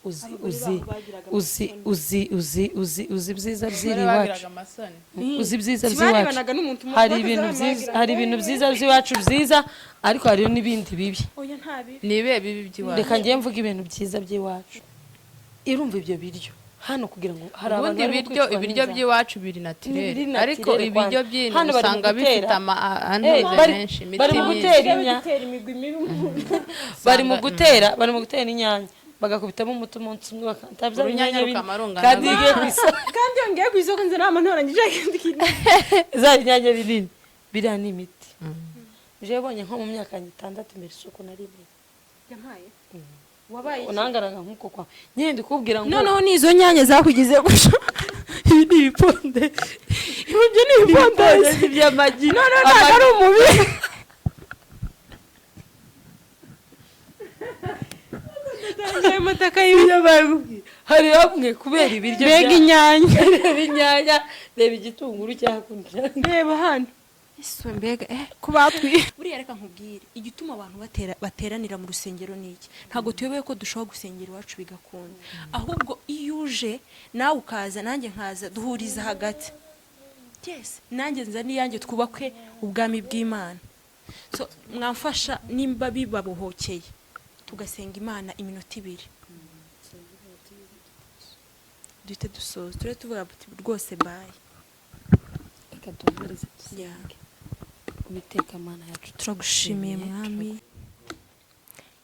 Uzi Abagore uzi baho bagiraga uzi amasoni. Uzi uzi uzi uzi ibyiza by'iri Abagore iwacu. bagiraga amasoni. Uzi ibyiza by'iwacu. Barebanaga n'umuntu mu Hari kuboko ibintu z'abamagira byiza, ngo, hari ibintu byiza by'iwacu byiza, ariko hari n'ibindi bibi. Oya, nta bibi. Ni ibihe bibi by'iwacu? Reka ngiye mvuga ibintu byiza by'iwacu. Irumva ibyo biryo hano kugira ngo hari abantu Ubundi barimo ibiryo kwicwa ibiryo n'inzara. by'iwacu biri naturel. Biri Ariko naturel ibiryo kwanza. by'ino Hano bari mu usanga bifite gutera. ama Eh, antuze menshi, imiti bari mu myinshi. gutera inya Bitera imigwi mibi mu Bari mu gutera, bari mu gutera inyanya, bagakubitamo umuti umunsi umwe, bakata bya Urunyanya binyanya binini. rukamarungana. Kandi iyo ugiye ku isoko Kandi iyo ngiye ku isoko nzi nama ntoranyije ikindi kintu. Za binyanya binini biriya ni imiti. Jewe bonye nko mu myaka yanjye 6 imbere isoko nari rimwe. Yampaye wabaye iki? Unangaraga nk'uko kwa nyine ndikubwira ngo Noneho ni izo nyanya zakugize gutyo. Ibi ni ibiponde. Ibyo ni ibiponde. By'amagi. Noneho ntabwo ari umubiri. Ayo mataka Y'ibyo hari bamwe kubera ibiryo Mbega inyanya! Reba inyanya, reba igitunguru cyakurya. Reba hano. Ese mbega ko batwi buriya, reka nkubwire igituma abantu bateranira mu rusengero ni iki. Ntabwo tuyobewe ko dushobora gusengera iwacu bigakunda, ahubwo iyo uje nawe ukaza nanjye nkaza, duhuriza hagati. Yes, nanjye nza n'iyanjye, twubake ubwami bw'Imana. So mwamfasha nimba bibabohokeye tugasenga Imana iminota 2, duhite dusoza, tube tuvuga tuti rwose bye. Reka duhumurize, dusenge. Uwiteka Mana yacu, Turagushimiye Mwami.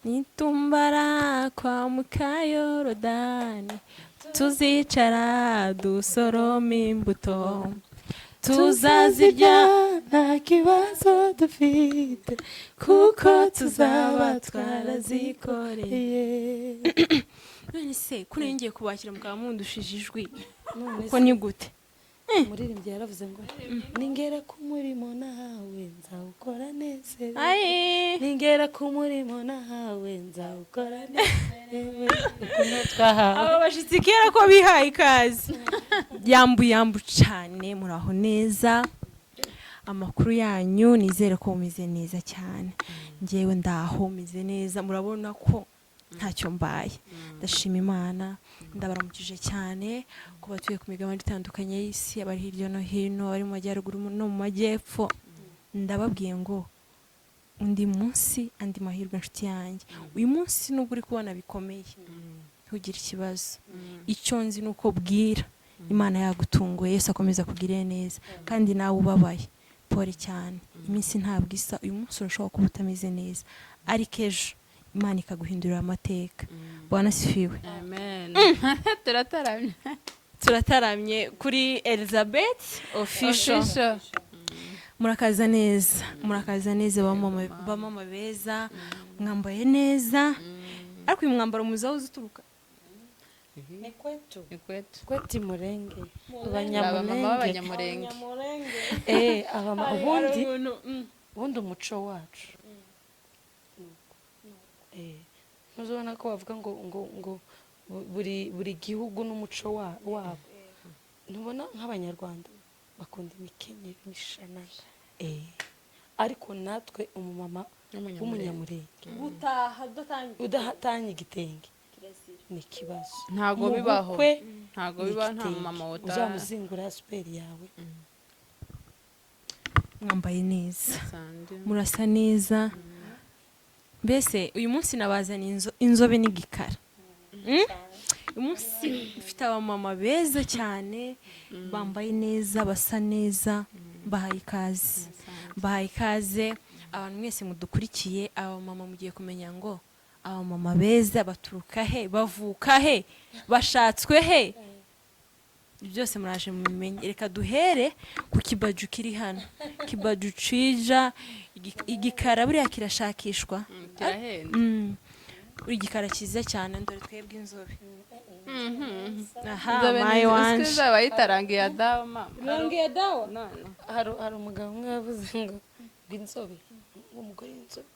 Nitumbara kwa muka Yorodani, tuzicara dusoroma imbuto, tuzazirya nta kibazo dufite, kuko tuzaba twarazikoreye. None se ko ngiye kubakira mukaba mundushije ijwi, None ko ni gute? Umuririmbyi yaravuze ngo ningera ku murimo nawe nzawukora nezerewe. Ayi. Ningera ku murimo nawe nzawukora nezerewe, ukuntu twahawe. Aba bashyitsi kera ko bihaye ikaze. Yambu yambu cyane, muraho neza? Amakuru yanyu? Nizere ko mumeze neza cyane. Ngewe ndaho meze neza, murabona ko ntacyo mbaye, ndashima Imana. Ndabaramukije cyane ku batuye ku migabane itandukanye y'isi, abari hirya no hino, abari mu majyaruguru no mu majyepfo. Ndababwiye ngo undi munsi, andi mahirwe. Inshuti yanjye, uyu munsi nubwo uri kubona bikomeye, ntugire ikibazo. Icyo nzi ni uko bwira Imana yagutunguye, Yesu akomeza kugirire neza. Kandi nawe ubabaye, pole cyane, iminsi ntabwo isa. Uyu munsi urashobora kuba utameze neza, ariko ejo Imana ikaguhindurira amateka. Bwana asifiwe. Amen, turataramye. Turataramye kuri Elizabeth Official. Official. Murakaza neza, murakaza neza, bamama beza, mwambaye neza. Ariko uyu mwambaro muzi aho uturuka? Ni kwetu. Ni kwetu. Kwetu Murenge. Abamama Abanyamurenge. b'Abanyamurenge. Abama ubundi umuco wacu, ntuzabona ko bavuga ngo buri gihugu n'umuco wabo. Ntubona nk'Abanyarwanda bakunda imikenyero, imishanana, ariko natwe umumama w'Umunyamurenge gutaha udatangiye udatanye igitenge ni ikibazo. Ntabwo Mu bibaho. bukwe Ntabwo ni bibaho, nta igitenge. mama utaha. Uzamuzingura superi yawe. Mwambaye neza. Sandi. Murasa neza. Mbese uyu munsi nabazaniye inzobe n'igikara. Uyu munsi mfite abamama beza cyane, bambaye neza, basa neza. Mbahaye ikaze, mbahaye ikaze abantu mwese mudukurikiye. Abamama mugiye kumenya ngo abamama beza baturuka he, bavuka he, bashatswe he, byose muraje mubimenye. Reka duhere ku kibaju kiri hano, kibaju cija igikara buriya kirashakishwa. Kirahenda. Uri igikara cyiza cyane, dore twebwe inzobe. Aha. Inzobe Mayi ni wanje. Izaba yitarangiye dawa mama. Nongeye dawa. None. Hari umugabo umwe yavuze ngo inzobe, ngo umugore w'inzobe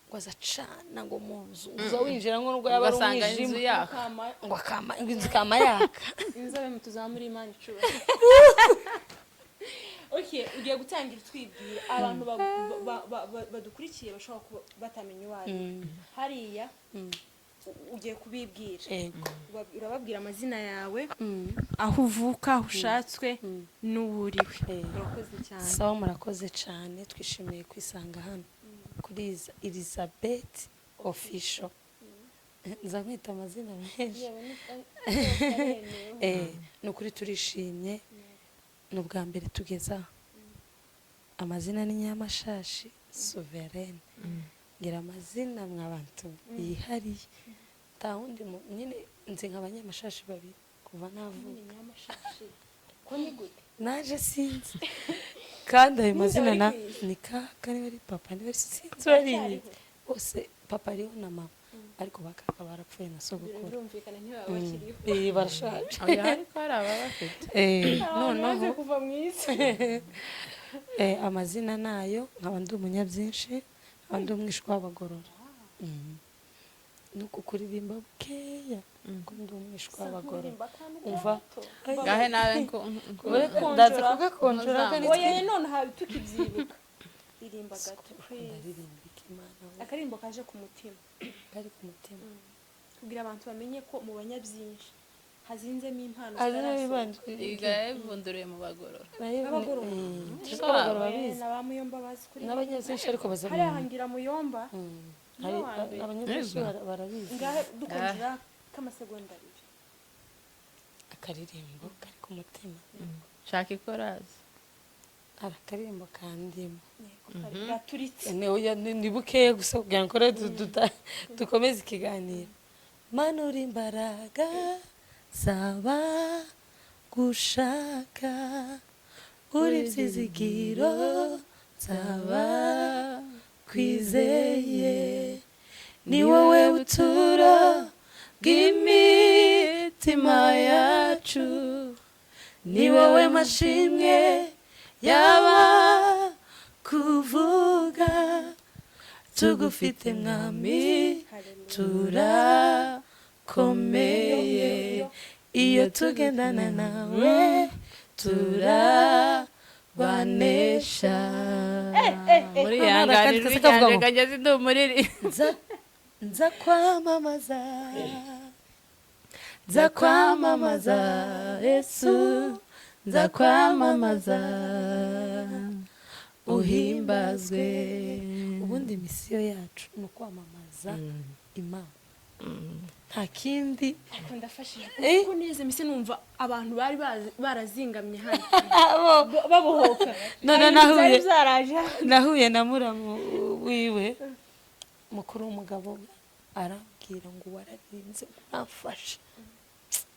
ngo azacana ngo mu nzu uza winjira ngo nubwo yaba ari Ugasanga inzu umwijima yaka. Ngo akama, ngo inzu ikama yaka. Inzobe mutuzamure, Imana icubahiro. Okay, ugiye gutangira utwibwira abantu badukurikiye bashobora kuba batamenya uwo ari we. Hariya. Ugiye kubibwira. Ego. Urababwira amazina yawe, aho uvuka, aho ushatswe n'uwuriwe. Urakoze cyane. Sawa, murakoze cyane. Twishimiye kwisanga hano kuri Elizabeth Official. Nza nkwita amazina menshi. Ni ukuri turishimye, ni ubwa mbere tugeze aha. Amazina ni Nyamashashi Souveraine. Ngira amazina mwabantu yihariye, nta wundi nyine nzi nk'abanyamashashi babiri kuva navuka. Naje sinzi kandi ayo mazina na ni kaka, niba ari papa, niba ari sinzi, bariye bose. Papa ariho na mama, ariko bakaka barapfuye na sogokuru. Birumvikana, ntibaba bakiriho. Barashaje. Oya, ariko hari ababafite. Noneho kuva mu isi. Amazina nayo, nkaba ndi umunyabyinshi, nkaba ndi umwishwa w'abagorora. Nuko kuririmba bukeya ko ndi umwishwa w'abagorora, umva. Ngahe nawe Ndaza kugakonjora ko Oya, none aha tukibyibuka, ririmba gato please. Ndaririmba iki, Imana we? Akaririmbo kaje ku mutima. Kari ku mutima. Kugira abantu bamenye ko mu banyabyinshi hazinzemo impano Azina. zitarasohoka. Igaye mu bagorora. Abagorora. Abagorora babizi. Na ba Muyomba bazi kuri N'abanyabyinshi ariko baza. Hariya hangira Muyomba. Hari Niwe wa mbere. abanyabyinshi barabizi. Ngahe dukonjera k'amasegonda 2. Akaririmbo kari ku mutima. Shaka ikorazi. Hari akaririmbo kandimo. Gaturitse. Oya, ni bukeya gusa kugira ngo rero dukomeze ikiganiro. Manura imbaraga zaba gushaka, uri byizigiro nzaba kwizeye, ni wowe buturo bw'imitima yacu, ni wowe mashimwe yaba kuvuga, tugufite mwami turakomeye, iyo tugendana nawe turabanesha. Muri Noneho yanganira akandi ijwi kavuga ryanjye ngo, kageze ndi umuriri. Nza kwamamaza, nza kwamamaza Yesu, nza kwamamaza uhimbazwe. Ubundi misiyo yacu ni ukwamamaza Imana, nta kindi. Ariko ndafashije kuko neza mise numva abantu bari barazingamye hano babohoka. None Hari nahuye byari byaraje. Nahuye na muramu wiwe mukuru w'umugabo we, arambwira ngo wararinze uramfasha.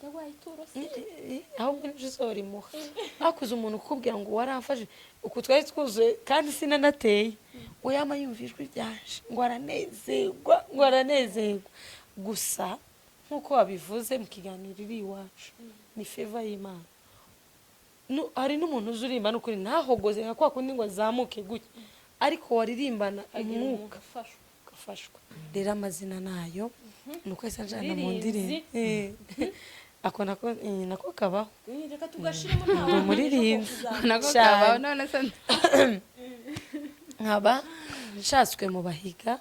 Yaguhaye ituro se? Ahubwo nibyo uzorimuha hakuze umuntu ukubwira ngo waramfashe. Uku twari twuzuye kandi sinanateye, ngo yama yumva ijwi ryanje ngo aranezerwa, ngo aranezerwa gusa. Nk'uko wabivuze mu kiganiro iri iwacu, ni faveur y'Imana. Hari n'umuntu uzi uririmba n'ukuri ntahogoze nka kwa kundi ngo azamuke gutya, ariko waririmbana umwuka ugafashwa. Rero amazina nayo ni uko yahise anjana mu ndirimbo. Ako nako, nako kabaho. Reka tugashiremo, nta Ndi umuririmbyi. Nako Cyane. kabaho none se. Nkaba nshatswe mu Bahiga.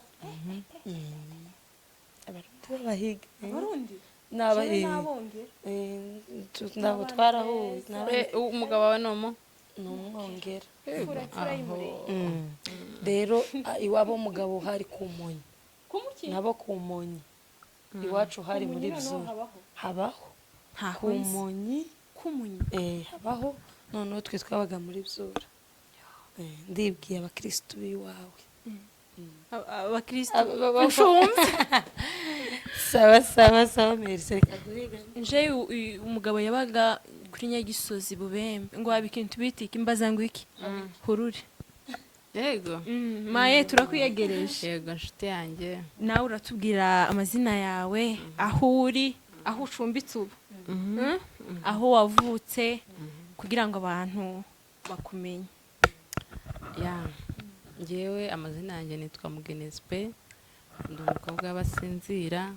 Abarundi b'Abahiga. Abarundi. N'aba Jewe n'abongera. Ntabwo twarahuye. Umugabo wawe ni umu Ni umwongera. Fura fura y'umurenge. Rero iwabo w'umugabo hari ku Munyi. Kumuki? Nabo ku Munyi, iwacu hari muri Kumunyi noneho Byura. habaho? Habaho Ntaho ku nzi. Munyi. Kumunyi. Habaho. Noneho twe twabaga muri Byura. Ndibwiye abakirisitu b'iwawe. Abakristo. Sawa sawa sawa, merci, reka duhigane. Nje umugabo yabaga kuri Nyagisozi Bubembe, ngo waba ikintu bita iki, mbaza ngo iki hurure. Yego. Maye, turakwiyegereje. Yego, nshuti yanjye. Nawe uratubwira amazina yawe, aho uri, aho ucumbitse ubu, aho wavutse, kugira ngo abantu bakumenye. Ya, ngewe amazina yanjye nitwa Mugenezi pe, ndi umukobwa w'abasinzira.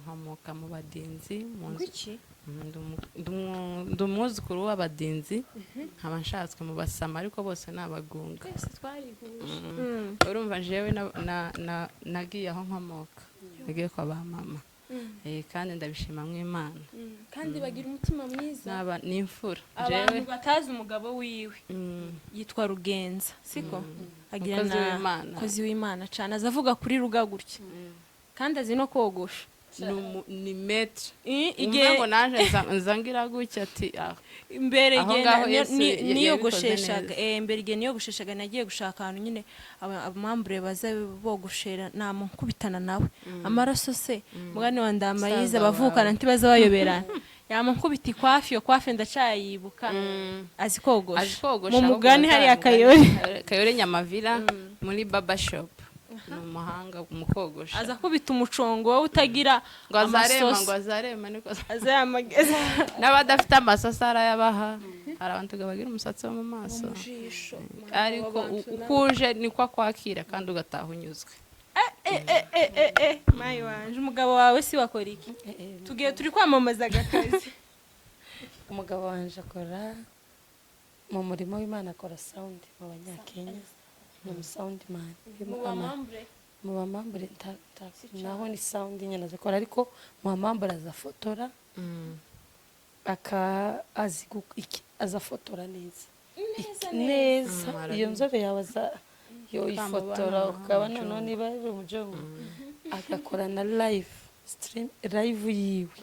Nkomoka mu Badinzi mu nzu. Iki? Ndi umwuzukuru w'Abadinzi, nkaba nshatswe mu Basama, ariko bose ni Abagunga. Twese twarihuje. Urumva jewe nagiye aho nkomoka. Nagiye kwa ba mama. Kandi ndabishima mw'Imana. Kandi bagira umutima mwiza. Ni imfura. Abantu Jewe batazi umugabo wiwe yitwa Rugenza, siko agira Umukozi na w'Imana. Umukozi w'Imana cyane, aza avuga kuri ruga gutya, kandi azi no kogosha. Ni maître. Igihe Umve ngo naje nza ngira gutya ati ah. Mbere Aho igihe ngaho Yesu niyogosheshaga, yabikoze. Mbere igihe niyogosheshaga, nagiye gushaka ahantu nyine abamambure baza bogoshera, namukubitana nawe amaraso se mugani wa Ndamayize. Musaza Abavukana wawe. Ntibaza bayoberana, yamukubita ikwafi, iyo kwafi ndacayibuka. Azi kogosha. Azi kogosha. Mu Ahubwo mugani hariya bazamugane. Kayore. Kayore Nyamavira muri barber shop, ni umuhanga mu kogosha. Aza akubita umucongo wowe utagira Ngo azarema. amasosi. Ngo azarema niko. Aza yamageza. N'abadafite amasosi arayabaha. Hari abantu bagira umusatsi wo mu maso, Jisho. ariko uko uje niko akwakira kandi ugataha unyuzwe. Mayi wanje, umugabo wawe si wakora iki? Tugiye turi kwamamaza akazi. Umugabo wanje akora mu murimo w'Imana, akora sound mu Banyakenya, ni umusound man. Mu bamambure? Mu bamambure naho ni sound nyine azakora, ariko mu bamambure azafotora, aka azi azafotora neza. Neza. Neza. Mm, iyo nzobe yawe aza yoyifotora, Kamubana ukaba n'umujungu. noneho niba ari umujungu agakora na live stream, live yiwe.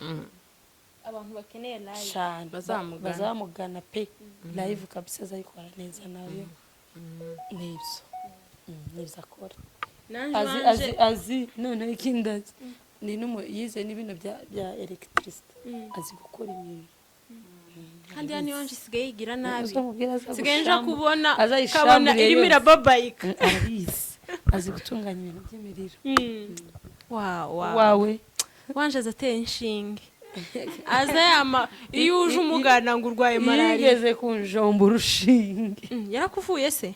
Abantu bakeneye live. Cyane. Bazamugana. Bazamugana pe, live kabisa azayikora neza nayo. Nibyo, nibyo akora. Nanje Azi wanje azi noneho ikindi azi ni yize n'ibintu bya electricity, azi gukora imiriro. Kandi hano iwanje isigaye yigira nabi. Uzamubwira aza Sigaye nja kubona kabona azayishambure irimo yose. irababayika. Arabizi, azi gutunganya ibintu by'imiriro. Wow, wow. Wawe? Wanje aza ateye inshinge, aza yama iyo uje umugana ngo urwaye malariya. Yigeze kunjomba urushinge. Yarakuvuye se?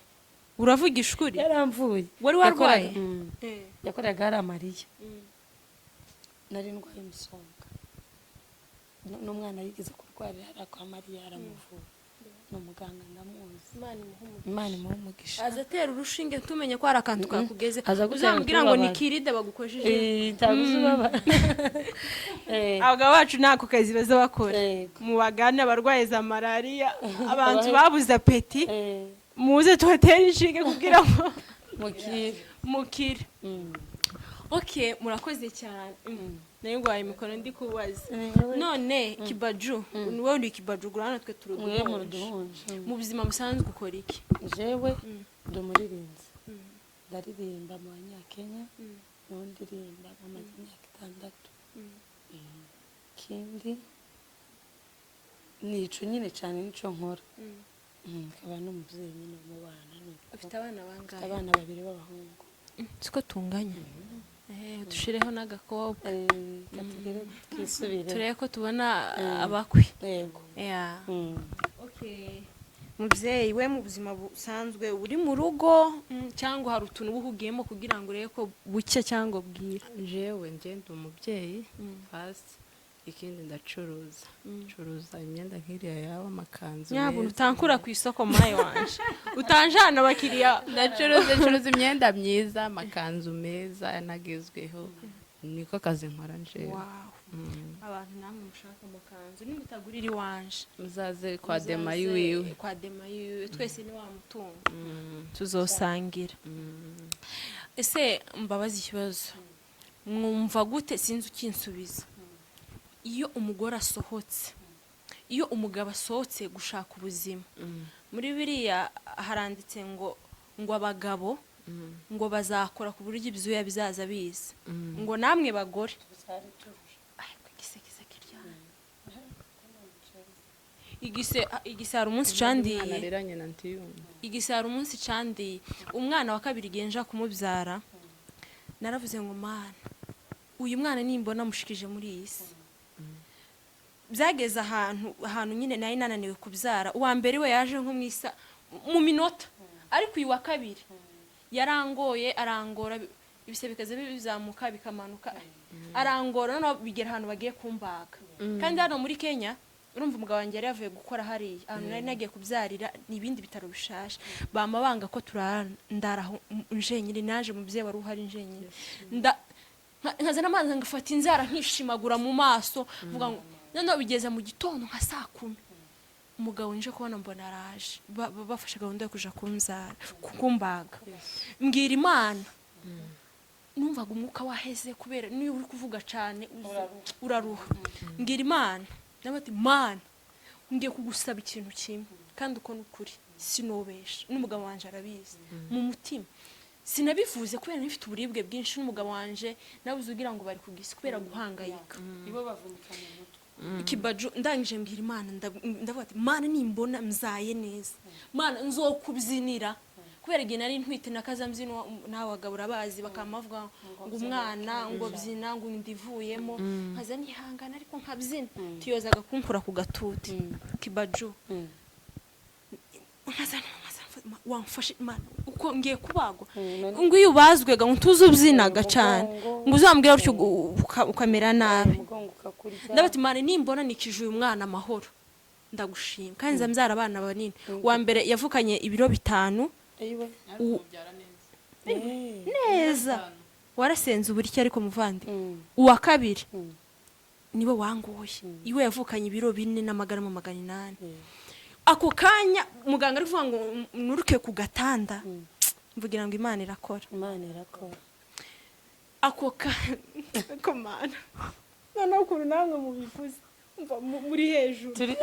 Uravugisha ukuri? Yaramvuye. Wari warwaye? Yakoraga hari Mariya, nari ndwaye umusonga. N'umwana yigeze kurwarira hariya kwa Mariya, aramuvura, ni umuganga, ndamuzi. Imana imuhe umugisha. Aza atera urushinge tumenye ko hari akantu kakugeze. Aza gutera Uzamubwira ngo ni utubabara. Kiride bagukojeje. Ntabwo uzi ubabara. Abagabo bacu ntako kazi baza bakora. Yego. Mubagane abarwaye za malariya, abantu babuze appétit, muze tubatere inshinge kugira ngo mukire. Mukire. Okay, murakoze cyane. Nayo ngwaye mikoro ndi kubaza. None Kibaju, wowe uri Kibaju gura hano, twe turi Mwe mu uduhunje. Ruduhunje. Mu buzima busanzwe ukora iki? Jewe ndi umuririmbyi, ndaririmba mu Banyakenya, niho ndirimba, bamaze imyaka 6. Ikindi nico nyine cyane nico nkora. Nkaba n'umubyeyi nyine mu bana nuko. Ufite abana Mfite bangahe? abana babiri b'abahungu. Siko tunganya. Dushireho n'agakobwa. Katugere twisubire. Turebe ko tubona abakwe. Yego. Yeah. Okay. Mubyeyi we, mu buzima busanzwe uri mu rugo, cyangwa hari utuntu uba uhugiyemo kugira ngo urebe ko bucya cyangwa bwira? Jewe ngenda umubyeyi hasi, ikindi ndacuruza, ncuruza imyenda nk'iriya yawe, amakanzu Nyabuntu, meza. utankura ku isoko, mayi wanje, utanjana abakiriya. Ndacuruza, ncuruza imyenda myiza, amakanzu meza yanagezweho, niko kazi nkora njewe. Wow. Abantu namwe mushaka amakanzu, nimutagurira iwanje, Muzaze kwa muzaze Dema yiwiwe. Kwa Dema yiwiwe, twese ni wa mutungo tuzosangira. Ese mbabaze ikibazo, mwumva gute? Sinzi ukinsubiza. Iyo umugore asohotse, iyo umugabo asohotse gushaka ubuzima, muri biriya haranditse ngo abagabo ngo bazakora ku buryo ibyuya bizaza biza, ngo namwe bagore. Ariko igise kiza kiryana, igise hari umunsi candiye. Umwana areranye na ntiyumva. Igise hari umunsi candiye umwana wa kabiri, igihe nja kumubyara naravuze ngo: "Mana, uyu mwana nimbona mushikije muri iyi si." Byageze ahantu nyine nari nananiwe kubyara. Uwa mbere we yaje nko mu isa mu minota, ariko uyu wa kabiri yarangoye, arangora, ibise bikaza bizamuka bikamanuka, arangora, noneho bigera ahantu bagiye kumbaga. Kandi hano muri Kenya, urumva, umugabo wanjye yari yavuye gukora hariya ahantu nari nagiye kubyarira, ni ibindi bitaro bishasha, bama banga ko turara, ndara aho njenyine. Naje umubyeyi wari uhari njenyine, nda Nkazana amazi, ngafata inzara, nkishimagura mu maso, mvuga ngo noneho bigeze mu gitondo nka saa 10, umugabo nje kubona mbona araje. Bafashe gahunda yo kuja kunzara, kumbaga. Mbwira Imana, numvaga umwuka waheze, kubera niyo uri kuvuga cyane uraruha. Mbwira Imana, ndavuga ati: "Mana, ngiye kugusaba ikintu kimwe." Kandi uko ni ukuri, sinobesha, n'umugabo wanje arabizi. Mu mutima sinabivuze kubera nifite uburibwe bwinshi, n'umugabo wanje nabuze ugira ngo bari kugisi kubera guhangayika. Ibo bavunika mu mutwe. Ikibaju ndangije mbwira Imana, ndavuga ati: "Mana, nimbona mzaye neza, Mana, nzokubyinira." Kubera igihe nari ntwite nakaza mbyino, nawe abagabo urabazi, bakaba bavuga ngo umwana ngo byina, ngo inda ivuyemo, nkaza nihangana ariko nkabyina. Tuyozaga kunkura ku gatuti kibaju, nkaza wamfashe Mana, uko ngiye kubagwa, ngo iyo ubazwega ngo ntuze ubyinaga cyane, ngo uzambwira utyo ukamera nabi. Umugongo ukakurya. Ndavuga ati: "Imana, nimbona nikije uyu mwana amahoro, ndagushima." Kandi nza mbyara abana banini. Uwa mbere yavukanye ibiro 5. Ayiwe. Neza, warasenze uburyo, ariko muvandi, uwa kabiri niwe wangoye, iwe yavukanye ibiro 4 n'amagarama 800. Ako kanya muganga ari kuvuga ngo nuruke ku gatanda, mvugira ngo Imana irakora. Imana irakora. Ako kanya, Mana, noneho ukuntu namwe mubivuze, umva muri hejuru. Turi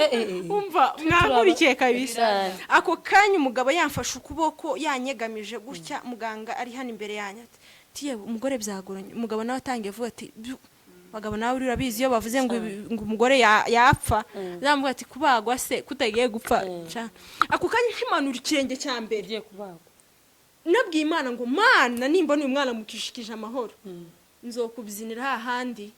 Umva, mwankurikiye kabisa. Cyane. Ako kanya umugabo yamfashe ukuboko, yanyegamije gutya, muganga ari hano imbere yanjye, ati: "Yewe umugore, byagoranye." Umugabo nawe atangiye avuga ati: "Bagabo nawe urabizi, iyo bavuze ngo ngo umugore yapfa, zamvuga ati kubagwa se kutagiye gupfa." Ca. Ako kanya nkimanura ikirenge cya mbere, Ugiye kubagwa. nabwiye Imana ngo: "Mana, nimbona uyu mwana mukishikije amahoro, nzokubyinira hahandi."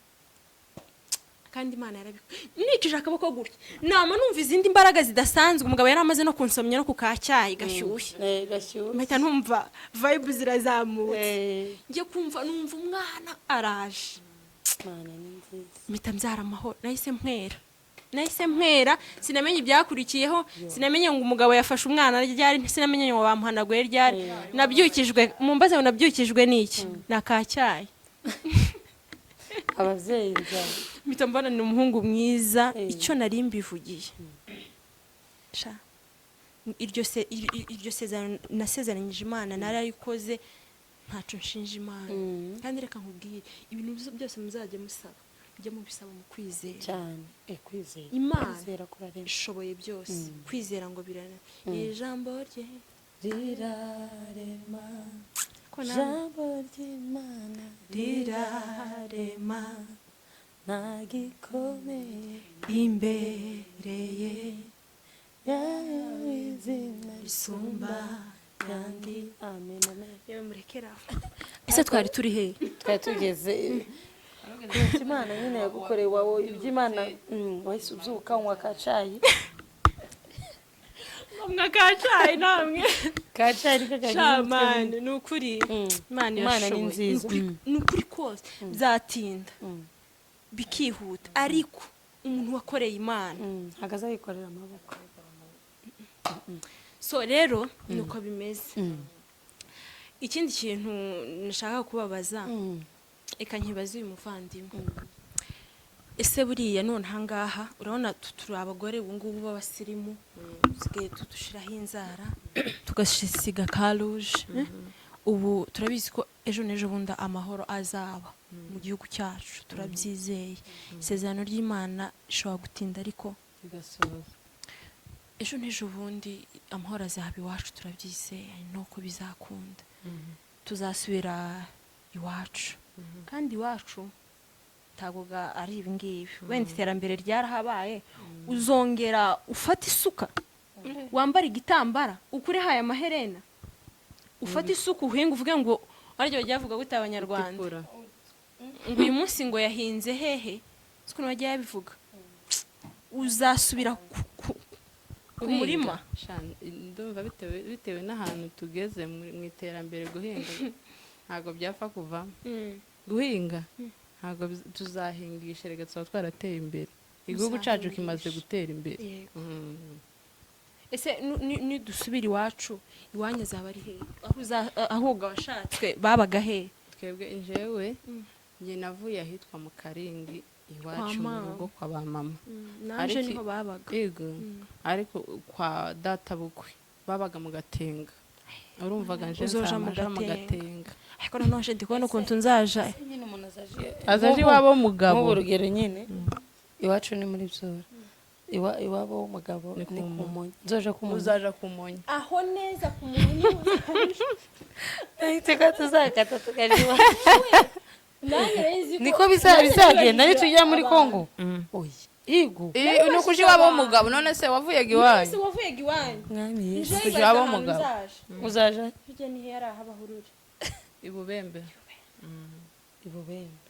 Kandi Imana yarabikora. Nikije akaboko gutya, nama numva izindi mbaraga zidasanzwe. Umugabo yari amaze no kunsomya no ku kacyayi gashyushye. Gashyushye. Mpita numva vibe zirazamutse. Njye kumva numva umwana araje. Imana ni nziza. Mpita mbyara amahoro. Nahise mpwera, sinamenye ibyakurikiyeho, sinamenye ngo umugabo yafashe umwana ryari, sinamenye ngo bamuhanaguye ryari. Nabyukijwe, mumbaze ngo nabyukijwe n'iki? Ni akacyayi. Ababyeyi nzara. Mpita mbona ni umuhungu mwiza. Icyo nari mbivugiye, sha, iryo sezerano nasezeranyije Imana nararikoze, ntaco nshinja Imana. Kandi reka nkubwire, ibintu byose muzajya musaba, mujye mubisaba mu kwizera. Cyane, kwizera. Imana Kwizera kurarema. ishoboye byose. Kwizera ngo birarema, ijambo rye Rirarema. Ko nawe Ijambo ry'Imana rirarema. Nta gikomeye imbere ye yawe, izina risumba yandi. Amen, amen. Yewe, murekere aho. Ese twari turi hehe? Twari tugeze ku Imana nyine yagukoreye wawe iby'Imana. Wahise ubyuka unywa kacayi. Mwa kacayi namwe. Kacayi niko kagize umutwe Shamani, munini. ni ukuri. Imana Imana ni irashoboye. nziza. Ni ukuri kose, byatinda bikihuta, ariko umuntu wakoreye Imana Ntabwo azayikorera amaboko. So rero ni uko bimeze. Ikindi kintu nashaka kubabaza, reka nkibaze uyu muvandimwe: ese buriya none ahangaha urabona turi abagore ubu ngubu b'abasirimu, dusigaye tudushiraho inzara, tugasiga ka rouge, eh? Ubu turabizi ko ejo n'ejo bundi amahoro azaba mu gihugu cyacu, turabyizeye. Isezerano ry'Imana rishobora gutinda, ariko bigasoza. Ejo n'ejo bundi amahoro azaba iwacu, turabyizeye, nuko bizakunda, tuzasubira iwacu. Kandi iwacu ntabwo ari ibingibi, wenda iterambere ryarahabaye. Uzongera ufate isuka, wambare igitambara, ukure haya amaherena, ufate isuka uhinga, uvuge ngo aryo ryavuga gute Abanyarwanda? Tikura. Ngo uyu munsi ngo yahinze hehe, si ukuntu bagiye babivuga? Uzasubira ku murima? Sha, ndumva bitewe n'ahantu tugeze mu iterambere, guhinga ntabwo byapfa kuvamo. Guhinga ntabwo tuzahingisha, reka tuba twarateye imbere, igihugu cyacu kimaze gutera imbere. Yego. Ese nidusubira iwacu, iwanyu azaba ari hehe? Aho ubwo washatswe babaga hehe? Twebwe, njyewe Njye navuye ahitwa mu Karingi iwacu mu mama. rugo kwa ba mama. Naje Ariko- niho babaga. Yego, ariko kwa data bukwe babaga mu Gatenga, urumvaga nje Uzoja mu nzamaja mu Gatenga. Gatenga. Ariko noneho nje ndi kubona ukuntu nzaja. Nyine umuntu azaje Azaje iwabo w'umugabo. Nk'ubu urugero nyine, iwacu ni muri Byora. Iwabo w'umugabo Ni ni ku ku Munyi. Munyi, nzoje ku Munyi. Uzaja kumonya. Aho neza ku Munyi. Iteka tuzakata tukaja iwacu. Nanjye nzi ko Niko bizagenda nitujya muri Kongo, oya igu. Ni ukuja iwabo w'umugabo. None se wavuyaga iwanyu? Se wavuye iwanyu? Mwami Yesu. Nje Kuja ibaza iwabo ahantu w'umugabo. nzaje. Uzaja Hirya ni yari aho abahurura. Ibubembe. Ibubembe.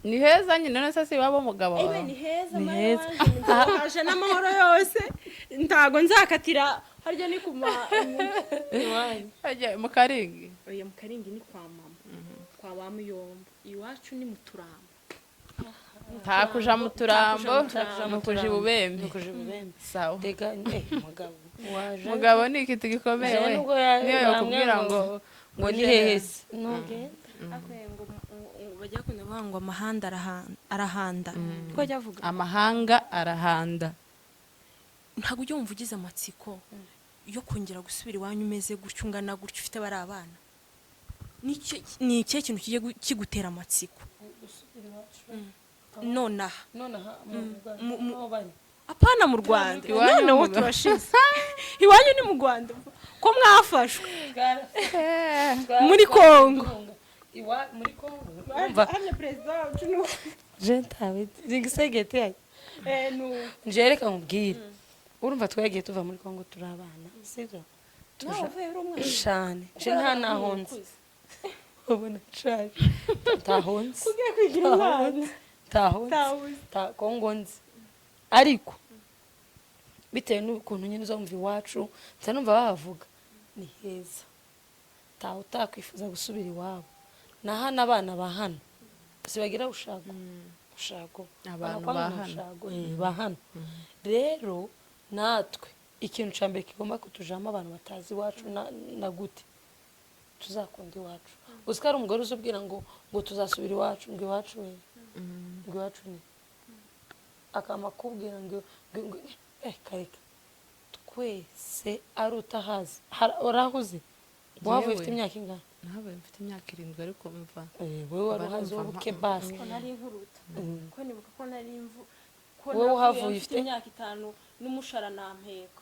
Ni heza nyine, none se si iwabo w'umugabo Ebe wawe? ni heza. Ni Mama heza. wanje nzahaje n'amahoro yose, ntago nzakatira harya ni kuma Iwanyu. Hajya mu Karingi. Oya, mu Karingi ni kwa mama, kwa ba Muyombo. Iwacu ni mu Turambo. Nta kuja mu Turambo, Ntakuja ni ukuja Ibubembe. Ni ukuja Ibubembe. Sawa. Tega mugabo waje. Mugabo ni ikintu gikomeye Jewe we. nubwo Niyo yakubwira ngo ngo ni hehe se ntugenda. Ngo bajya kunda bavuga ngo amahanda arahanda, niko bajya bavuga. Amahanga arahanda. Ntabwo ujya wumva ugize amatsiko yo kongera gusubira iwanyu umeze gutyo, ungana gutyo, ufite bari abana? Ni ikihe kintu kigiye kigutera amatsiko nonaha? Nonaha mu Rwanda aho bari? Apana mu Rwanda. Iwanyu Noneho mu Rwanda. turashize. Iwanyu ni mu Rwanda ko mwafashwe muri Kongo? Iwa muri Kongo, umva. Hano perezida wacu ni Jentawe zingisegete yayo. Nje reka nkubwire, urumva twagiye tuva muri Kongo turi abana, sibyo? Nawe uvuye uri umwana? Shane nje nta nahonze, ubona nshaje, ntahonze. Ugiye kwigira umwana. Ntahonze. Ntawuzi. Ta Kongo nzi, ariko bitewe n'ukuntu nyine uzumva iwacu, nsa numva bahavuga ni heza, ntawe utakwifuza gusubira iwabo. Na hano abana ba hano sibagira ushago ushago. Abantu Banakwanga ba na hano. Ushago, ba hano. Rero natwe ikintu cya mbere kigomba kutujamo, abantu batazi iwacu na gute tuzakunda iwacu. Uzi ko hari umugore uzubwira ngo tuzasubira iwacu, ngo iwacu we, ngo iwacu ni akama kubwira ngo kareka twese ari utahazi. Urahuze wavuye ufite Jewe. imyaka ingana? Nabaye mfite imyaka 7, ariko mva Wowe wari Mba uhazi numva wowe uke basi. Ko nari nkuruta, ko nibuka ko nari mvu ko Wowe navuye uhavuye mfite imyaka 5 n'umushara nampeka.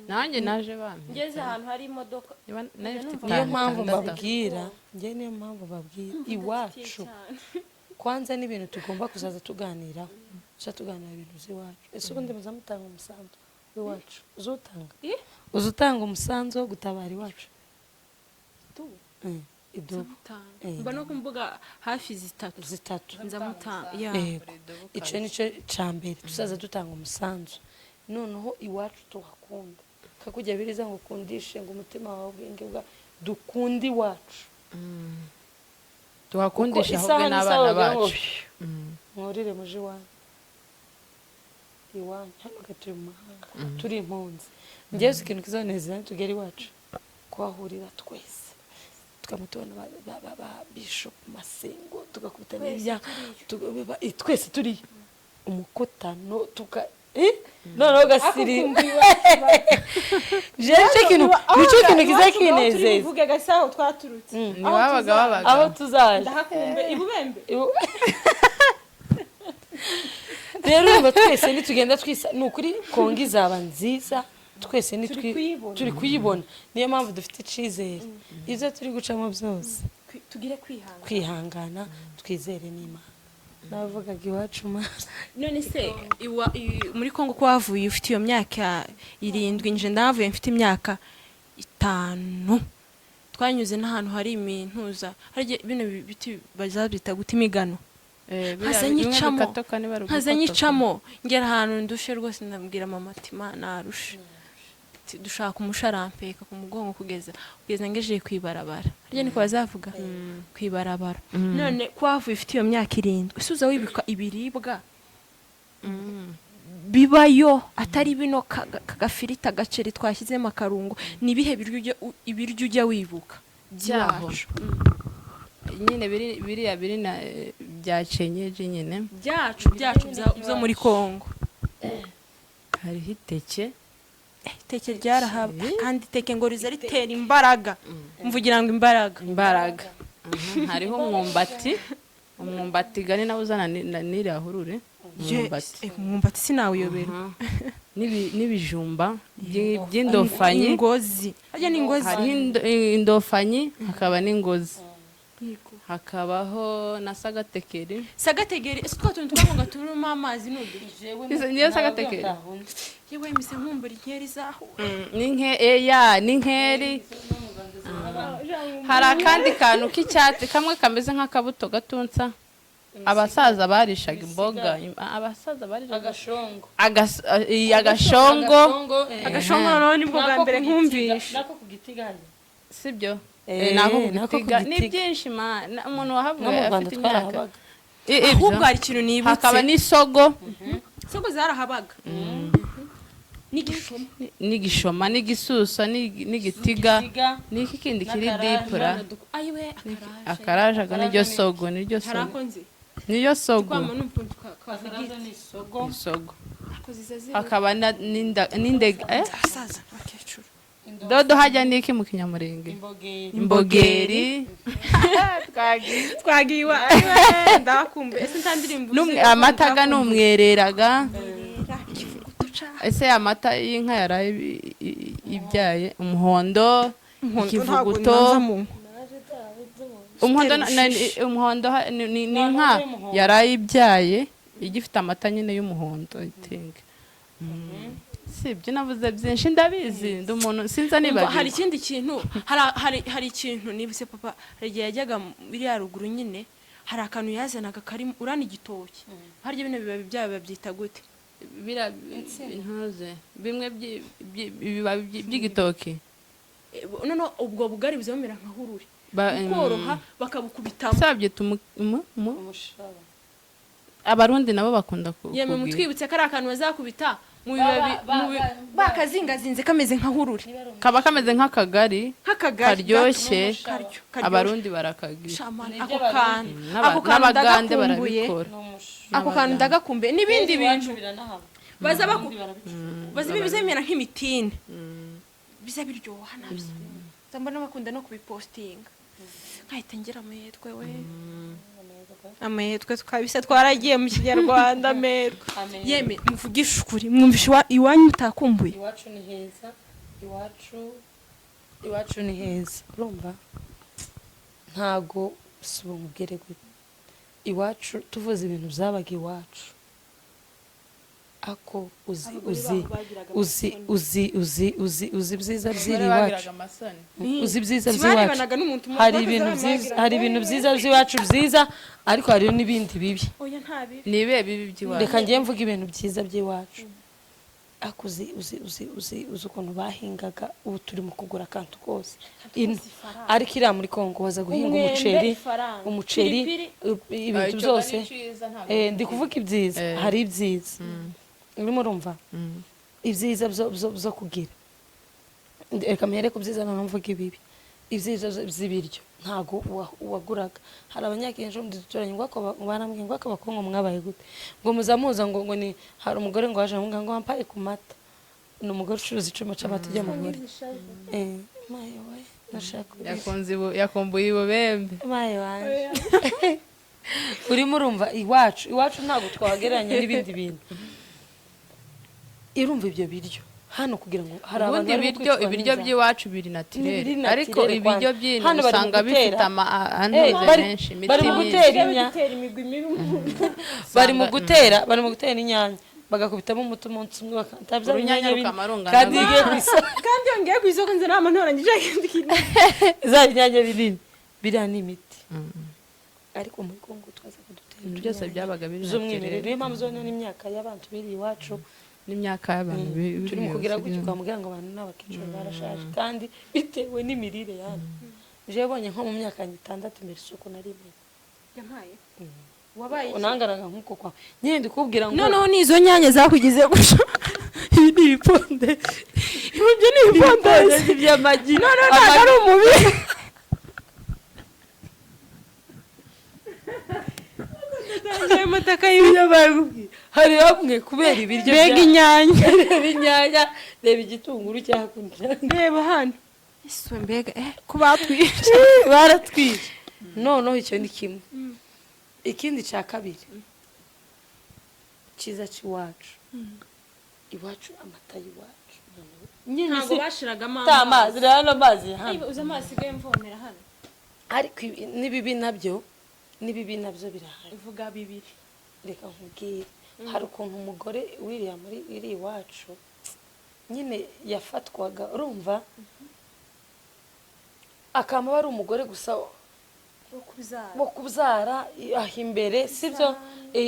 Nanjye naje bampe Ngeze ahantu hari imodoka. Niba nari mfite Niyo 5, mpamvu 6. mbabwira, njye niyo mpamvu mbabwira iwacu kwanza n'ibintu tugomba kuzaza tuganiraho, tuza tuganira ibintu by'iwacu. Ese ubundi muzamutanga umusanzu w'iwacu? Uzutanga? Eh? Uza utanga umusanzu wo gutabara iwacu? Idubu. Mba no ku mbuga hafi zitatu. Zitatu. Nzamutanga ya. Yego, icyo ni cyo cya mbere, tuzaza dutanga umusanzu. Noneho iwacu tuhakunda kakujya biriza ngo ukundishe ngo umutima wawe ubwenge bwa dukunde iwacu. Tuhakundisha Kuko ahubwo isaha n'isaha n'abana wagira ngo bacu. Mwurire muje iwanyu, iwanyu hano turi mu mahanga, turi impunzi. Njyewe uzi ikintu kizanezeza tugera iwacu, kuhahurira twese, tukamutubona ba bishop Masengo, tugakubita n'irya twese turiyo umukutano tuka noneho gasiri. Jewe nicyo kintu kiza kinezeza. Uvuge gasa aho twaturutse. Ni babaga babaga. Aho tuzaje. Ndahakumbe Ibubembe. Rero urumva twese nitugenda twisa, ni ukuri Kongo izaba nziza twese Turi kuyibona. Turi kuyibona, niyo mpamvu dufite icizere ibyo turi gucamo byose. Tugire kwihangana. Kwihangana, twizere n'Imana. Navugaga iwacu ma. None se muri Kongo ko wavuye ufite iyo myaka 7, nje ndahavuye mfite imyaka 5, twanyuze n'ahantu hari imintuza, hari igihe bino biti bazabyita guta imigano. Nkaza Biriya bimwe nyicamo. bikatoka niba ari Nkaza ugukotoka. nyicamo, ngera ahantu ndushe rwose, ndabwira mama ati: "Ma, narushe." Ati, dushaka umusharampeka ku mugongo kugeza ngejeje ku ibarabara. Harya niko bazavuga, ku ibarabara. None ko wavuye ufite iyo myaka 7, ese uza wibuka ibiribwa bibayo, atari bino kagafiriti, agaceri twashyizemo akarungo? Ni ibihe biryo ibiryo ujya wibuka Byaho. by'iwacu? Nyine biriya biri na bya cenyeje nyine. Byacu byo muri Kongo. Hariho iteke. Iteke ryarahaba, kandi iteke ngo riza ritera imbaraga, mvugira ngo imbaraga. Imbaraga. Hariho umwumbati. Umwumbati gani nawe uzana n'iriya hurure, umwumbati. Umwumbati sinawuyobera. N'ibijumba by'indofanyi. Ingozi harya ni ingozi? Hariho indofanyi, hakaba n'ingozi, hakabaho na sagatekeri. Sagategeri, ese twa tuntu twavuga turimo amazi ni udu? Niyo sagatekeri. Yewe, mise nkumbura inkeri zaho. Ya, n'inkeri. Hari akandi kantu k'icyatsi kamwe kameze nk'akabuto gatunsa, abasaza barishaga imboga, abasaza barishaga. Agashongo. Agashongo. Agashongo noneho nibwo bwa mbere nkumvisha. Nako ku giti gahari. Sibyo? Nako Nako ku ku gitiga ni gitiga. byinshi ma umuntu No wahavuye mu Rwanda afite imyaka. twarahabaga. Ahubwo Ibyo. hari ikintu nibutse. Hakaba n'isogo. Sogo zarahabaga n'igishoma. N'igishoma n'igisusa n'igitiga n'iki kindi kiri N'akaraje. dipura. Ayiwe, akaraje. Akaraje aga niryo sogo, niryo Hari sogo. ako nzi. Niryo sogo. Kwama numva ukuntu kavugitse. N'isogo. Isogo. Ako ziza ziri. Hakaba n'indega. Abasaza abakecuru. Dodo hajya niki mu Kinyamurenge? Imbogeri. Imbogeri, twagiye. Twagiye iwa, ayiwe, ndakumbuye. Ese nta ndirimbo uzi? Amata ga n'umwereraga. Ikivuguto ca. Ese amata y'inka yaraye ibyaye umuhondo, ikivuguto, umuhondo umuhondo ni inka yaraye ibyaye igifite amata nyine y'umuhondo, I think. Si ibyo navuze byinshi, ndabizi, ndi umuntu sinza Umva, hari nibagiwe. Ikindi kintu, hari ikintu nibutse. Papa hari igihe yajyaga iriya ruguru nyine, hari akantu yazanaga karimo urana igitoki. Harya bino bibabi byabo babyita gute? Biriya ntuze bimwe ibibabi by'igitoki. Noneho ubwo bugari buza bumera nka hururi, bukoroha, bakabukubitamo. Se babyita Umushaba. Abarundi nabo bakunda Yemwe, kubwira. mutwibutse ko ari akantu bazakubita mu bibabi bakazingazinze kameze nka hururi. Kaba kameze nk'akagari. Nk'akagari. Karyoshye. Karyo karyoshye. Abarundi barakagira. Shamana, Ni ako iby'Abarundi. kantu, ako kantu N'abagande ndagakumbuye. barabikora. Ako kantu ndagakumbuye n'ibindi bintu Biranahaba. baza baku Barabicuruza. baza biza bimera nk'imitini, biza biryoha nabyo. Mbona bakunda no kubipostinga, nkahita ngira amahirwe we, amahirwe twabise twaragiye mu Kinyarwanda, amerwe. Yeme, muvugishe ukuri, mwumvishe iwanyu mutakumbuye? Iwacu ni heza, iwacu ni heza. Urumva, ntago si ubumubwire gute, iwacu tuvuze ibintu byabaga iwacu, ako uzi uzi uzi uzi uzi uzi uzi ibyiza by'iri iwacu, uzi ibyiza by'iwacu. Barebanaga n'umuntu mu Hari ibintu byiza, hari ibintu byiza by'iwacu byiza, ariko hari n'ibindi bibi. Oya, nta bibi. Ni ibihe bibi by'iwacu? Reka ngiye mvuga ibintu byiza by'iwacu. Ariko uzi uzi uzi uzi uzi ukuntu bahingaga? Ubu turi mu kugura akantu kose ino, ariko iriya muri Kongo baza guhinga Umwembe, umuceri, ifaranga. umuceri, Piripiri. ibintu Icyo byose. ari cyiza, ntabwo Ndi kuvuga ibyiza. Hari ibyiza, urimo urumva ibyiza byo kugira. Reka mpere ku byiza, noneho mvuga ibibi. Ibyiza by'ibiryo, ntago waguraga. Hari Abanyakenshi bo duturanye ngo ako barambwiye ngo ako Abakongo mwabaye gute, ngo muza muza ngo ni hari umugore ngo waje amubwira ngo wampaye ku mata. Ni umugore ucuruza icuma c'amata ujya mugore, maye we, ndashaka kurira. Yakumbuye ibubembe. Maye wanje, urimo urumva, iwacu ntabwo twagereranya n'ibindi bintu. Irumva ibyo biryo hano kugira ngo hari abantu Ubundi barimo ibiryo kwicwa ibiryo n'inzara. by'iwacu biri naturel. Biri Ariko naturel ibiryo kwanza. by'ino Hano bari mu usanga bifite gutera. ama antuze menshi, imiti bari mu myinshi. gutera inya Bitera imigwi mibi. Bari mu gutera inyanya, bagakubitamo umuti umunsi umwe bakata bya Urunyanya binyanya bine. rukamarungana. Kandi iyo ugiye ku isoko Kandi iyo ngiye ku isoko nzi nama ntoranyije ikindi kintu. Za binyanya binini, biriya ni imiti. Ariko muri Kongo twazaga dutera Ibintu byose utunyanya byabaga biri z'umwimerere. naturel. Niyo mpamvu uzabona n'imyaka y'abantu biri iwacu N'imyaka y'abantu turi mu kugira gutyo, biri- ukamubwira ngo abantu n'abakecuru barashaje, kandi bitewe n'imirire yabo. Jewe bonye nko mu myaka yanjye 6 imbere isuku nari imenye. Yampaye wabaye iki? Unanganaga nk'uko kwawe nyine, ndikubwira ngo Noneho ni izo nyanya zakugize gutyo. Ibi ni ibiponde. Ibyo ni ibiponde by'amagi. Noneho ntabwo ari umubiri. Amataka y'ibyo hari hamwe kubera ibiryo. Mbega inyanya! Reba inyanya, reba igitunguru cyakurya. Reba hano isuwe, mbega ko batwishe! Baratwishe. Noneho icyo ni kimwe. Ikindi cya kabiri cyiza cy'iwacu, iwacu amata y'iwacu nyine Ntabwo bashiragamo. Ta amazi, rero hano amazi hano. Uzi amazi asigaye mvomera hano? Ariko n'ibibi nabyo birahari. Uvuga bibiri. Reka nkubwire, hari ukuntu umugore wiriya muri iri iwacu nyine yafatwaga, urumva, akaba ari umugore gusa Wo kubyara. Wo kubyara aho imbere, sibyo?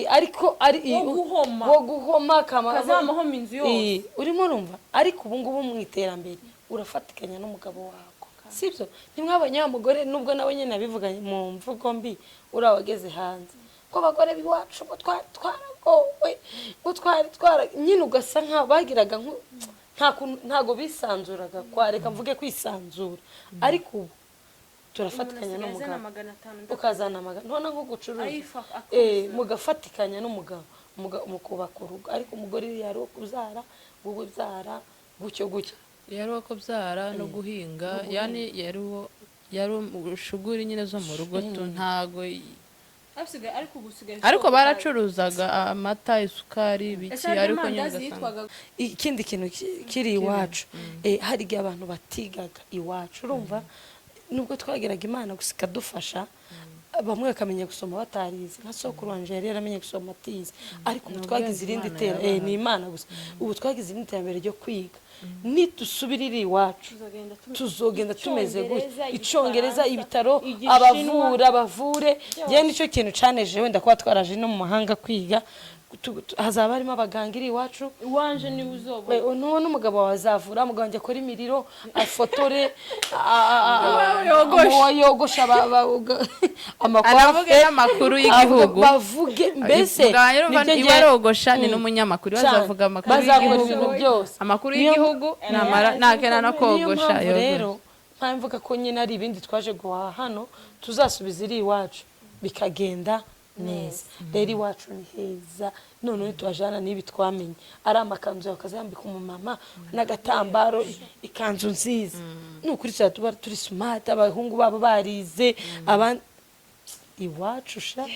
Ariko ari Wo guhoma. Wo guhoma akama Kazamahoma inzu yose. Urimo urumva, ariko ubu ngubu mu iterambere urafatikanya n'umugabo wawe, sibyo? Ntimwabonye wa mugore, nubwo nawe nyine yabivuganye mu mvugo mbi, uriya wageze hanze ko abagore b'iwacu ngo twari twaragowe, ngo twari twara nyine, ugasa nkaho bagiraga nta ntago bisanzuraga, kwa reka mvuge kwisanzura. Ariko ubu turafatikanya n'umugabo, 500. Ukazana amagana, none nko gucuruza. Ayifa Mugafatikanya n'umugabo mukubaka urugo. Ariko umugore iriya ari uwo kubyara, wowe ubyara gutyo gutyo. Yari uwo kubyara no guhinga, yani yari uwo, yari shuguri nyine zo mu rugo tu, ntago Ariko ubu usigaye Ariko baracuruzaga amata, isukari, ibiki. Ese harya Ariko nyine amandazi ugasanga yitwaga? Ikindi kintu kiri iwacu, hari igihe abantu batigaga iwacu, urumva, nubwo twageraga Imana gusa ikadufasha, bamwe bakamenya gusoma batarize. Nka sokuru wanje yari yaramenye gusoma atize. Ariko ubu Ni twagize ubwenge irindi Imana tera yabahaye. Ni Imana gusa. Ubu twagize irindi terambere ryo kwiga. Nitusubira iri iwacu, Tuzogenda tuzogenda tumeze gutya. Icyongereza, Icyongereza, Igifaransa, ibitaro, Igishinwa. Abavura bavure. Njyewe nicyo kintu caneje, wenda kuba twaraje no mu mahanga kwiga, hazaba harimo abaganga iri iwacu. Iwanje niwe uzoba. We, nuwo n'umugabo wawe azavura, umugabo wanjye akora imiriro, afotore, Yogoshe. yogosha Anavuge amakwafe n'amakuru y'igihugu. Bavuge mbese. Umugabo urumva Nibyo iwe arogosha, ni n'umunyamakuru. Cyane. Bazavuga amakuru Bazakora y'igihugu. ibintu byose. Amakuru y'igihugu, namara nakena no Niyo kogosha mpamvu yogosha. rero mpamvu mvuga ko nyine ari ibindi twaje guhaha hano, tuzasubiza iri iwacu bikagenda neza. Rero iwacu ni heza. Noneho tuhajana n'ibi twamenye, ari amakanzu yawe ukazambika umumama n'agatambaro, ikanzu nziza, ni ukuri tuzaba tuba turi smart, abahungu babo barize, abandi iwacu sha,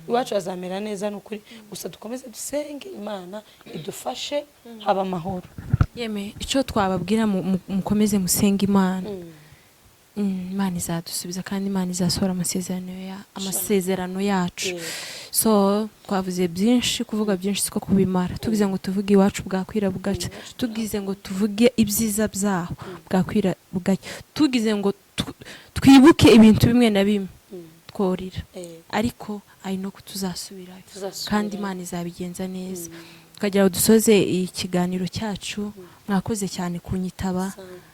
iwacu hazamera neza, ni ukuri. Gusa dukomeze dusenge Imana idufashe haba amahoro. Yeme, icyo twababwira, mukomeze musenge Imana. Imana izadusubiza kandi Imana izasohora amasezerano yacu. So twavuze byinshi, kuvuga byinshi siko kubimara. Tugize ngo tuvuge iwacu bwakwira bugacya, tugize ngo tuvuge ibyiza byaho bwakwira bugacya, tugize ngo twibuke ibintu bimwe na bimwe tworira. Ariko ari no tuzasubirayo. Tuzasubirayo. Kandi Imana izabigenza neza. Tukagira ngo dusoze ikiganiro cyacu. Mwakoze cyane kunyitaba. Asante.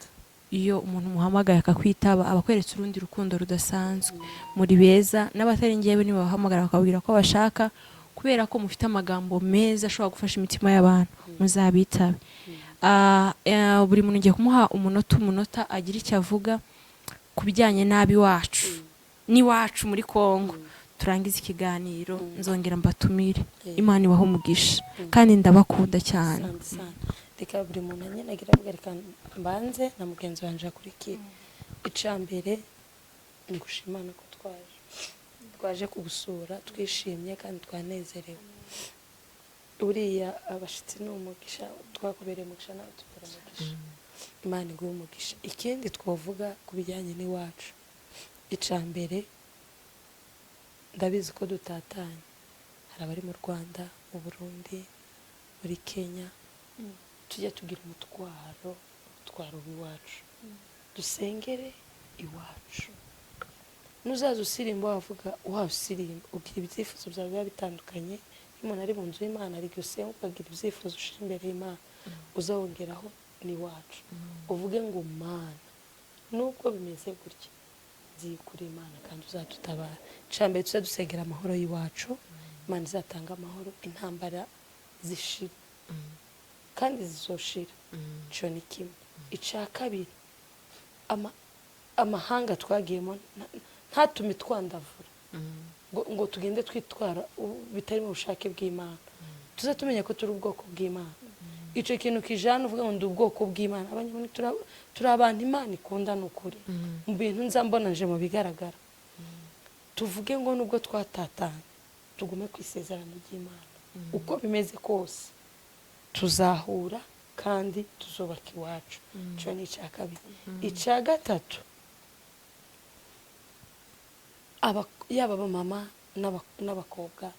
Iyo umuntu umuhamagaye akakwitaba, aba akweretse urundi rukundo rudasanzwe. Muri beza, n'abatari ngewe nibabahamagara bakababwira ko bashaka, kubera ko mufite amagambo meza ashobora gufasha imitima y'abantu, muzabitabe. Buri muntu ngiye kumuha umunota, umunota, agira icyo avuga ku bijyanye n'ab'iwacu n'iwacu muri Kongo, turangize ikiganiro, nzongera mbatumire. Imana ibahe umugisha kandi ndabakunda cyane. Asante sana. Reka buri muntu nyine agira avuga. Reka mbanze na mugenzi wanjye akurikire. Icya mbere ni gushima Imana ko twaje kugusura, twishimye kandi twanezerewe. Buriya abashyitsi ni umugisha, twakubereye umugisha, nawe tubera umugisha, Imana iguhe umugisha. Ikindi twavuga ku bijyanye n'iwacu, icya mbere, ndabizi ko dutatanye, hari abari mu Rwanda, mu Burundi, muri Kenya. Tujya tugira umutwaro w'iwacu, dusengere iwacu. Nuzaza usirimba, wavuga wawusirimba, ugira ibyifuzo byawe biba bitandukanye. Iyo umuntu ari mu nzu y'Imana, hari igihe usenga ukagira ibyifuzo ushyira imbere y'Imana, uzawongeraho n'iwacu, uvuge ngo: "Mana, nubwo bimeze gutya, ngiye kuri Imana kandi uzadutabara." Icya mbere, tujya dusengera amahoro y'iwacu. Imana izatanga amahoro, intambara zishira kandi zizoshira. Icyo ni kimwe. Icya kabiri, amahanga twagiyemo ntatume twandavura. ngo tugende twitwara bitari mu bushake bw'Imana. Tuze tumenya ko turi ubwoko bw'Imana. Icyo kintu kijana uvuga ngo ndi ubwoko bw'Imana. Abanyamulenge turi abantu Imana ikunda, ni ukuri. Mu bintu nza mbona nje mu bigaragara, tuvuge ngo nubwo twatatanye, tugume ku isezerano ry'Imana. Uko bimeze kose tuzahura kandi tuzubaka iwacu. Icyo ni icya kabiri. Icya gatatu, yaba abamama n'abakobwa,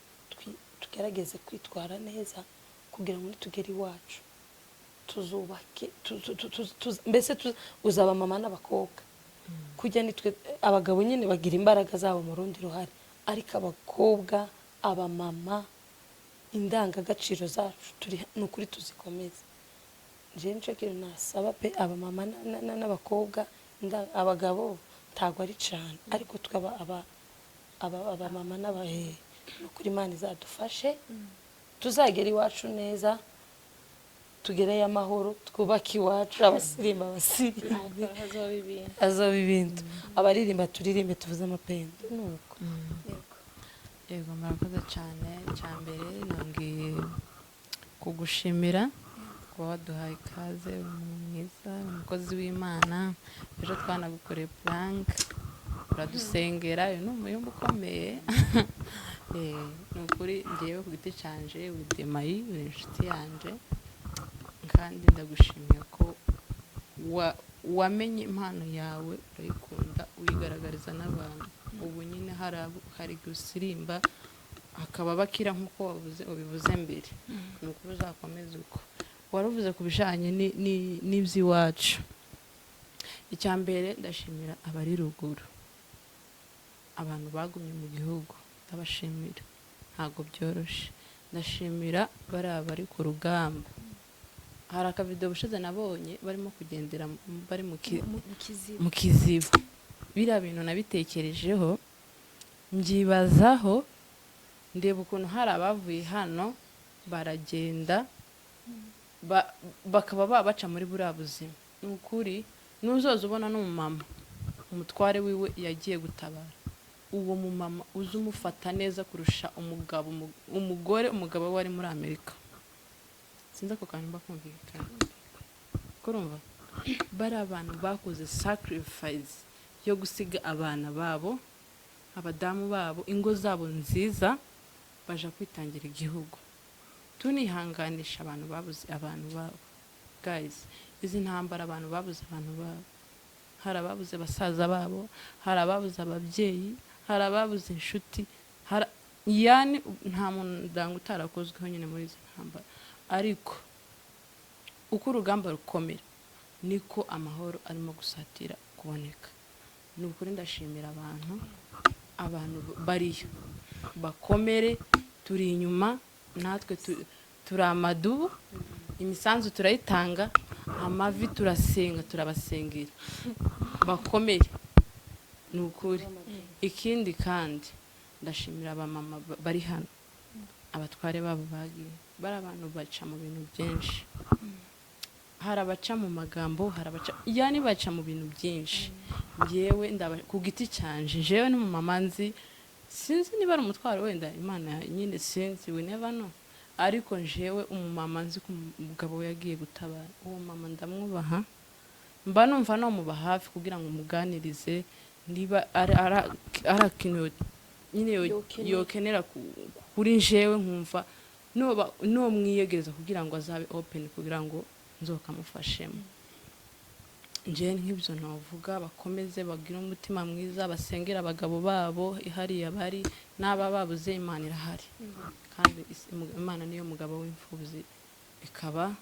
tugerageze kwitwara neza kugira ngo nitugere iwacu tuzubake, mbese uzaba mama n'abakobwa kujya nitwe. Abagabo nyine bagira imbaraga zabo mu rundi ruhare, ariko abakobwa, abamama, indangagaciro zacu turi ni ukuri tuzikomeze. Njyewe nicyo kintu nasaba pe, abamama n'abakobwa. Abagabo ntabwo ari cyane, ariko tukaba abamama n'abahe, ni ukuri Imana izadufashe tuzagera iwacu neza, tugereyo amahoro, twubake iwacu, abasirimba abasirimbe. Hazoba ibintu. Azoba ibintu, abaririmba turirimbe, tuvuze amapendo, nuko. Yego, murakoze cyane. Icya mbere nongeye kugushimira kuba waduhaye ikaze. Uri umuntu mwiza, uri umukozi w'Imana. Ejo twanagukoreye prank, uradusengera. Uyu ni umuyumba ukomeye. Ni ukuri ngewe ku giti canje, uri demayi, uri inshuti yanje, kandi ndagushimiye ko wamenye impano yawe, urayikunda, uyigaragariza n'abantu. Ubu nyine hari igihe usirimba hakaba bakira nk'uko wabuze ubivuze mbere. Ni ukuri uzakomeza uko wari uvuze ku bijyanye n'iby'iwacu. Icya mbere ndashimira abari ruguru, abantu bagumye mu gihugu, ndabashimira, ntabwo byoroshye. Ndashimira bariya bari ku rugamba. Hari akavido bushize nabonye barimo kugendera bari mu kiziba. Biriya bintu nabitekerejeho, mbyibazaho, ndeba ukuntu hari abavuye hano baragenda, bakaba babaca muri buriya buzima. Ni ukuri n'uzoza ubona n'umumama umutware wiwe yagiye gutabara, uwo mumama uzi umufata neza kurusha umugabo, umugore umugabo we ari muri Amerika. Sinzi ako kantu mba kumvikana kurumva. Bari abantu bakoze sacrifice yo gusiga abana babo, abadamu babo, ingo zabo nziza, baja kwitangira igihugu. Tunihanganisha abantu babuze abantu babo. Guys, izi ntambara abantu babuze abantu babo, hari ababuze basaza babo, hari ababuze ababyeyi, hari ababuze inshuti, hari yani nta muryango utarakozweho nyine muri izi ntambara. Ariko uko urugamba rukomera niko amahoro arimo gusatira kuboneka. Ni ukuri ndashimira abantu bariyo, bakomere, turi inyuma natwe, turi amadubu, imisanzu turayitanga, amavi turasenga, turabasengera, bakomere, ni ukuri. Ikindi kandi ndashimira abamama bari hano, abatware babo bagiye bari. Abantu baca mu bintu byinshi, hari abaca mu magambo, hari abaca yani baca mu bintu byinshi. Njyewe ndaba ku giti cyanje, njyewe n'umumama nzi, sinzi niba ari umutwaro wenda Imana nyine, sinzi, we never know, ariko njyewe umumama nzi ko umugabo we yagiye gutabara, uwo mama ndamwubaha, mba numva nomuba hafi kugira ngo umuganirize niba ari ikintu nyine yokenera kuri njyewe, nkumva nomwiyegereza kugira ngo azabe open, kugira ngo nzokamufashemo. Njyewe nk'ibyo navuga, bakomeze bagire umutima mwiza, basengere abagabo babo ihariya bari, n'aba babuze Imana irahari, kandi Imana niyo mugabo w'imfubyi, ikaba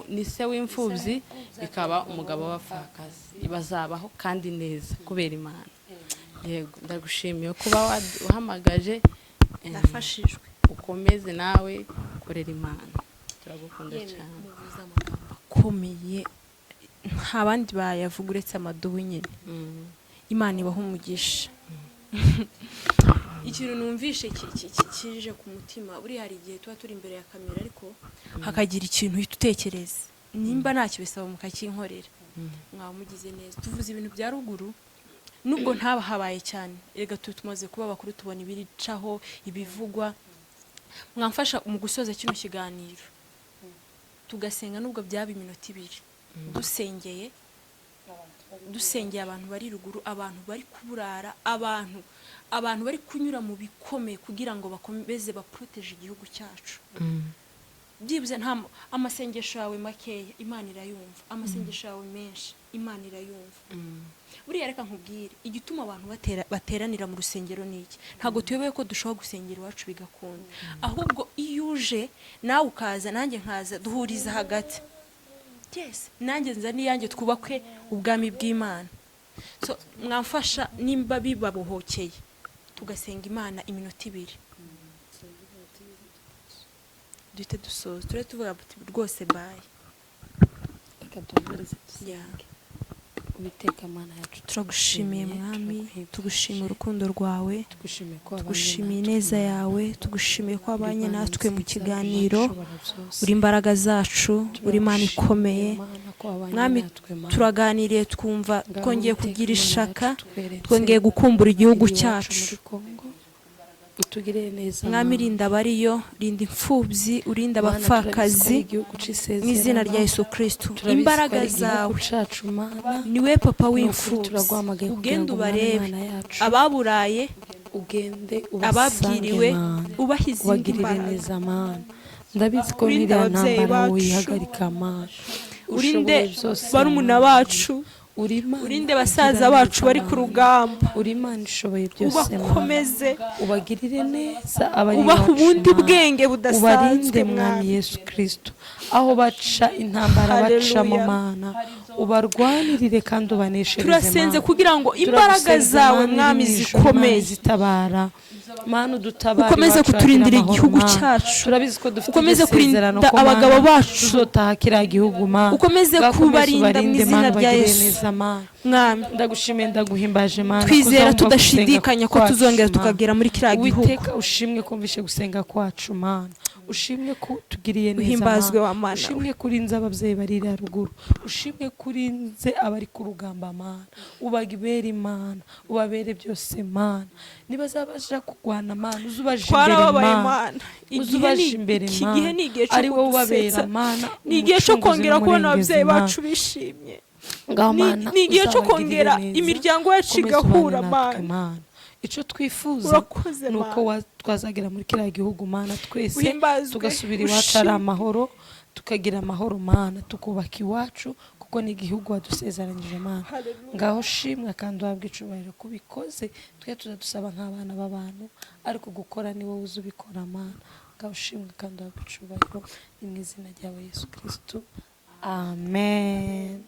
ni se w'imfubyi, ikaba umugabo w'abapfakazi. Bazabaho kandi neza kubera Imana. Yego, ndagushimiye kuba wahamagaje. Ndafashijwe. Ukomeze nawe korera Imana, turagukunda cyane. Muvuze amagambo akomeye, nta bandi bayavuga uretse amadubu nyine. Imana ibaha umugisha. Ikintu numvishe kije ku mutima, buriya hari igihe tuba turi imbere ya kamera ariko hakagira ikintu uhita utekereza, nimba ntacyo bisaba mukakinkorera, mwaba mugize neza. Tuvuze ibintu bya ruguru. Nubwo ntabahabaye cyane, reka tumaze kuba bakuru, tubona ibiricaho, ibivugwa. Mwamfasha mu gusoza kino kiganiro tugasenga, nubwo byaba iminota 2, dusengeye abantu bari ruguru, abantu bari kuburara, abantu bari kunyura mu bikomeye kugira ngo bakomeze baproteje igihugu cyacu. Byibuze nta amasengesho yawe makeya Imana irayumva, amasengesho yawe menshi Imana irayumva. Buriya reka nkubwire igituma abantu bateranira mu rusengero ni iki. Ntabwo tuyobewe ko dushobora gusengera iwacu bigakunda, ahubwo iyo uje nawe ukaza nanjye nkaza, duhuriza hagati. Yes, nanjye nza n'iyanjye, twubake ubwami bw'Imana. So mwamfasha nimba bibabohokeye tugasenga Imana iminota 2, duhite dusoza, ture tuvuga rwose bye. Reka duhumurize dusenge. Uwiteka Mana yacu, Turagushimiye Mwami, tugushimiye urukundo rwawe, tugushimiye ko wabanye tugushimiye natwe, ineza Mana. yawe, tugushimiye ko wabanye Uri Imana natwe mu nziza, kiganiro, Imana ishobora byose. uri imbaraga zacu, uri Imana Turagushimiye, ikomeye. Mana, ko wabanye Mwami, natwe, Mana. turaganiriye twumva Ngaho twongeye Uwiteka kugira Imana ishaka, yacu, tweretse twongeye gukumbura igihugu iri iwacu cyacu. muri Kongo. Utugirire neza, Mwami, Mana. rinda abariyo, rinda imfubyi, urinda Mana, turabizi ko ari abapfakazi, igihugu c'isezerano. mu izina rya Yesu Kristo. Turabizi ko Imbaraga ari igihugu zawe, cacu, Mana. niwe papa Ni ukuri w'imfubyi, turaguhamagaye kugira ugende ngo Mwami ubarebe Imana yacu, ababuraye, ugende ubasange, ababwiriwe, Mana. ubaha izindi Ubagirire mbaraga. neza, Mana. Ndabizi ko Urinde n'iriya ababyeyi ntambara bacu. wihagarika, Mana. Urinde Ushoboye byose, barumuna Mana. bacu, Uri Imana urinde basaza igira bacu neza, bari ku Mana. rugamba, Uri Imana ishoboye byose, Mana. ubakomeze, Ubagirire neza abari ubaha iwacu, ubundi Mana. bwenge budasanzwe, Ubarinde Mwami Mwami. Yesu Kristo, aho baca intambara bacamo, Haleluya. Mana, ubarwanirire kandi ubaneshereze, Turasenze Mana. kugira ngo imbaraga Turagusenze, zawe, Mana, Mwami, iri mu ijuru, zikomeye, Mana, zitabara, Mana, udutabare ukomeze iwacu kuturindira hagire amahoro, igihugu Mana. cyacu, Turabizi ko dufite ukomeze iryo sezerano kurinda ko, Mana, abagabo bacu, tuzotaha kiriya gihugu, Mana. ukomeze Ngakomeze kubarinda mu ubarinde, izina Mana, rya ubagirire Yesu. neza, Mana. Mwami, Ndagushimiye, ndaguhimbaje, Mana, twizera kuzumva tudashidikanya ko gusenga tuzongera kwacu, Mana. tukagera muri kiriya gihugu. Uwiteka, ushimwe kumvishe gusenga kwacu, Mana. Ushimwe ko tugiriye neza, Uhimbazwe Mana. wa Mana we. Ushimwe kurinze ababyeyi bari ruguru, ushimwe kurinze abari ku rugamba, Mana. Ubabere Imana, ubabere byose, Mana. Nibazabasha kurwana, Mana, uzubaje imbere, Twarababaye, Mana. Mana. Igihe Uzubaje ni imbere, iki Mana. gihe ni igihe cyo Ari wowe ubabera, kudusetsa, Mana, ni igihe cyo umucunguzi kongera kubona n'umurengezi, ababyeyi Mana. bacu bishimye, Ngaho, Mana, ni igihe cyo uzabagirire kongera neza. imiryango yacu Komeza igahura, ubane natwe, Mana. Mana. Icyo twifuza Urakoze, ni uko Mana. twazagera muri kiriya gihugu, Mana, twese Uhimbazwe, tugasubira iwacu ari ushimwe. amahoro, tukagira amahoro, Mana, tukubaka iwacu kuko ni igihugu wadusezeranyije, Mana. Haleluya. Ngaho shimwa kandi uhabwe icubahiro kubikoze. Twe tuzadusaba nk'abana b'abantu, ariko gukora ni wowe uzi ubikora, Mana. Ngaho shimwa kandi uhabwe icubahiro, ni mu izina ryawe Yesu Kristo, amen.